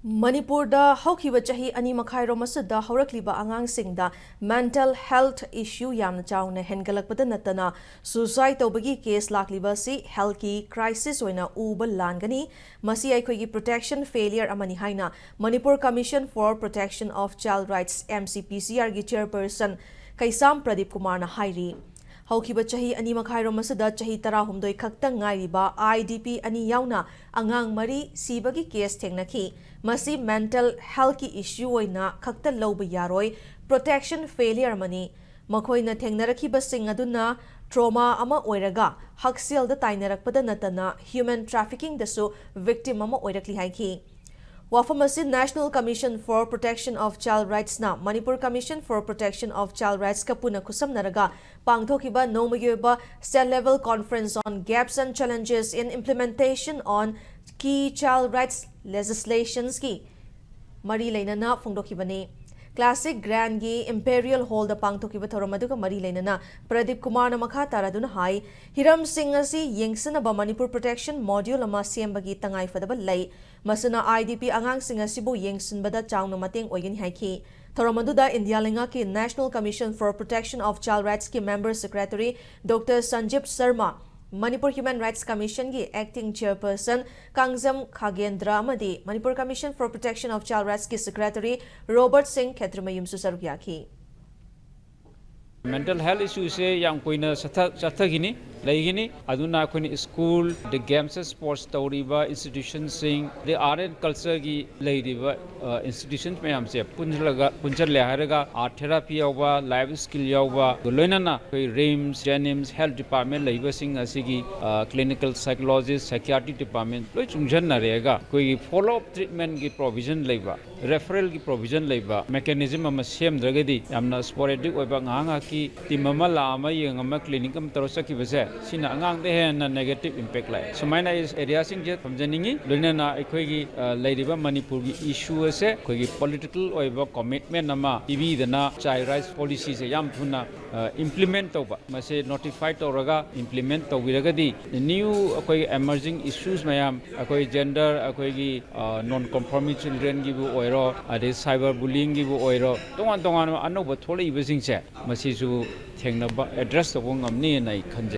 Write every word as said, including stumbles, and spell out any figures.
ꯃꯅꯤꯄꯨꯔꯗ ꯍꯧꯈꯤꯕ ꯆꯍꯤ ꯑꯅꯤ ꯃꯈꯥꯏꯔꯣꯝ ꯑꯁꯤꯗ ꯍꯧꯔꯛꯂꯤꯕ ꯑꯉꯥꯡꯁꯤꯡꯗ mental health issue ꯌꯥꯝꯅ ꯆꯥꯎꯅ ꯍꯦꯟꯒꯠꯂꯛꯄꯗ ꯅꯠꯇꯅ suicide ꯇꯧꯕꯒꯤ case ꯂꯥꯛꯂꯤꯕ ꯑꯁꯤ healthꯀꯤ crisis ꯑꯣꯏꯅ ꯎꯕ ꯂꯥꯟꯒꯅꯤ꯫ ꯃꯁꯤ ꯑꯩꯈꯣꯏꯒꯤ protection failure ꯑꯃꯅꯤ ꯍꯥꯏꯅ Manipur Commission for Protection of Child Rights, M C P C R ꯒꯤ chairperson ꯀꯩꯁꯥꯝ ꯄ꯭ꯔꯗꯤꯞ ꯀꯨꯃꯥꯔꯅ ꯍꯥꯏꯔꯤ꯫ ꯍꯧꯈꯤꯕ ꯆꯍꯤ ꯑꯅꯤ ꯃꯈꯥꯏꯔꯣꯝ ꯑꯁꯤꯗ ꯆꯍꯤ ꯇꯔꯥꯍꯨꯝꯗꯣꯏ ꯈꯛꯇ ꯉꯥꯏꯔꯤꯕ I D P ꯑꯅꯤ ꯌꯥꯎꯅ ꯑꯉꯥꯡ ꯃꯔꯤ ꯁꯤꯕꯒꯤ case ꯊꯦꯡꯅꯈꯤ꯫ ꯃꯁꯤ mental healthꯀꯤ issue ꯑꯣꯏꯅ ꯈꯛꯇ ꯂꯧꯕ ꯌꯥꯔꯣꯏ, protection failure ꯑꯃꯅꯤ꯫ ꯃꯈꯣꯏꯅ ꯊꯦꯡꯅꯔꯛꯈꯤꯕꯁꯤꯡ ꯑꯗꯨꯅ trauma ꯑꯃ ꯑꯣꯏꯔꯒ ꯍꯛꯁꯦꯜꯗ ꯇꯥꯏꯅꯔꯛꯄꯗ ꯅꯠꯇꯅ human traffickingꯗꯁꯨ victim ꯑꯃ ꯑꯣꯏꯔꯛꯂꯤ ꯍꯥꯏꯈꯤ꯫ ꯋꯥꯐꯝ ꯑꯁꯤ National Commission for Protection of Child Rightsꯅ Manipur Commission for Protection of Child Rightsꯀ ꯄꯨꯟꯅ ꯈꯨꯠꯁꯝꯅꯔꯒ ꯄꯥꯡꯊꯣꯛꯈꯤꯕ ꯅꯣꯡꯃꯒꯤ ꯑꯣꯏꯕ State Level Conference on Gaps and Challenges in Implementation on Key Child Rights Legislationsꯀꯤ ꯃꯔꯤ ꯂꯩꯅꯅ ꯐꯣꯡꯗꯣꯛꯈꯤꯕꯅꯤ꯫ Classic Grandꯒꯤ Imperial Hallꯗ ꯄꯥꯡꯊꯣꯛꯈꯤꯕ ꯊꯧꯔꯝ ꯑꯗꯨꯒ ꯃꯔꯤ ꯂꯩꯅꯅ ꯄ꯭ꯔꯗꯤꯞ ꯀꯨꯃꯥꯔꯅ ꯃꯈꯥ ꯇꯥꯔꯗꯨꯅ ꯍꯥꯏ, ꯍꯤꯔꯝꯁꯤꯡ ꯑꯁꯤ ꯌꯦꯡꯁꯤꯟꯅꯕ ꯃꯅꯤꯄꯨꯔ protection module ꯑꯃ ꯁꯦꯝꯕꯒꯤ ꯇꯉꯥꯏꯐꯗꯕ ꯂꯩ꯫ ꯃꯁꯤꯅ I D P ꯑꯉꯥꯡꯁꯤꯡ ꯑꯁꯤꯕꯨ ꯌꯦꯡꯁꯤꯟꯕꯗ ꯆꯥꯎꯅ ꯃꯇꯦꯡ ꯑꯣꯏꯒꯅꯤ ꯍꯥꯏꯈꯤ꯫ ꯊꯧꯔꯝ ꯑꯗꯨꯗ ꯏꯟꯗꯤꯌꯥ ꯂꯩꯉꯥꯛꯀꯤ National Commission for Protection of Child Rightsꯀꯤ member secretary Doctor Sanjeev Sharma, Manipur Human Rights Commissionꯒꯤ acting chairperson Kangjam ꯈꯥꯒꯦꯟꯗ꯭ꯔ ꯑꯃꯗꯤ Manipur Commission for Protection of Child Rightsꯀꯤ secretary Robert Singh ꯈꯦꯇ꯭ꯔꯤꯃꯌꯨꯝꯁꯨ ꯁꯔꯨꯛ ꯌꯥꯈꯤ꯫ Mental health issueꯁꯦ ꯌꯥꯝ ꯀꯨꯏꯅ ꯆꯠꯊ- ꯆꯠꯊꯈꯤꯅꯤ, ꯂꯩꯒꯅꯤ꯫ ꯑꯗꯨꯅ ꯑꯩꯈꯣꯏꯅ school, ꯑꯗꯩ games and sports ꯇꯧꯔꯤꯕ institutionꯁꯤꯡ, ꯑꯗꯩ art and cultureꯒꯤ ꯂꯩꯔꯤꯕ institutions ꯃꯌꯥꯝꯁꯦ ꯄꯨꯟꯁꯤꯜꯂꯒ, ꯄꯨꯟꯁꯤꯜꯂꯦ ꯍꯥꯏꯔꯒ art therapy ꯌꯥꯎꯕ, life skill ꯌꯥꯎꯕ, ꯂꯣꯏꯅꯅ ꯑꯩꯈꯣꯏ RIMS, JNIMS, health department ꯂꯩꯕꯁꯤꯡ ꯑꯁꯤꯒꯤ clinical psychologist, psychiatric department ꯂꯣꯏ ꯆꯨꯡꯁꯤꯟꯅꯔꯦꯒ ꯑꯩꯈꯣꯏꯒꯤ follow up treatmentꯒꯤ provision ꯂꯩꯕ, referralꯒꯤ provision ꯂꯩꯕ mechanism ꯑꯃ ꯁꯦꯝꯗ꯭ꯔꯒꯗꯤ ꯌꯥꯝꯅ sporadic ꯑꯣꯏꯕ ꯉꯥꯏꯍꯥꯛ ꯉꯥꯏꯍꯥꯛꯀꯤ team ꯑꯃ ꯂꯥꯛꯑꯝꯃ ꯌꯦꯡꯉꯝꯃ clinic ꯑꯃ ꯇꯧꯔ ꯆꯠꯈꯤꯕꯁꯦ ꯁꯤꯅ ꯑꯉꯥꯡꯗ ꯍꯦꯟꯅ negative impact ꯂꯥꯛꯑꯦ꯫ ꯁꯨꯃꯥꯏꯅ ꯑꯩ areaꯁꯤꯡꯁꯦ ꯊꯝꯖꯅꯤꯡꯉꯤ꯫ ꯂꯣꯏꯅꯅ ꯑꯩꯈꯣꯏꯒꯤ ꯂꯩꯔꯤꯕ ꯃꯅꯤꯄꯨꯔꯒꯤ issue ꯑꯁꯦ ꯑꯩꯈꯣꯏꯒꯤ political ꯑꯣꯏꯕ commitment ꯑꯃ ꯄꯤꯕꯤꯗꯅ child rights policyꯁꯦ ꯌꯥꯝ ꯊꯨꯅ implement ꯇꯧꯕ, ꯃꯁꯤ notify ꯇꯧꯔꯒ implement ꯇꯧꯕꯤꯔꯒꯗꯤ new ꯑꯩꯈꯣꯏꯒꯤ emerging issues ꯃꯌꯥꯝ, ꯑꯩꯈꯣꯏ gender, ꯑꯩꯈꯣꯏꯒꯤ non conforming childrenꯒꯤꯕꯨ ꯑꯣꯏꯔꯣ, ꯑꯗꯩ cyber bullyingꯒꯤꯕꯨ ꯑꯣꯏꯔꯣ, ꯇꯣꯉꯥꯟ ꯇꯣꯉꯥꯟꯕ ꯑꯅꯧꯕ ꯊꯣꯛꯂꯛꯏꯕꯁꯤꯡꯁꯦ ꯃꯁꯤꯁꯨ ꯊꯦꯡꯅꯕ, address ꯇꯧꯕ ꯉꯝꯅꯤꯅ ꯑꯩ ꯈꯟꯖꯩ꯫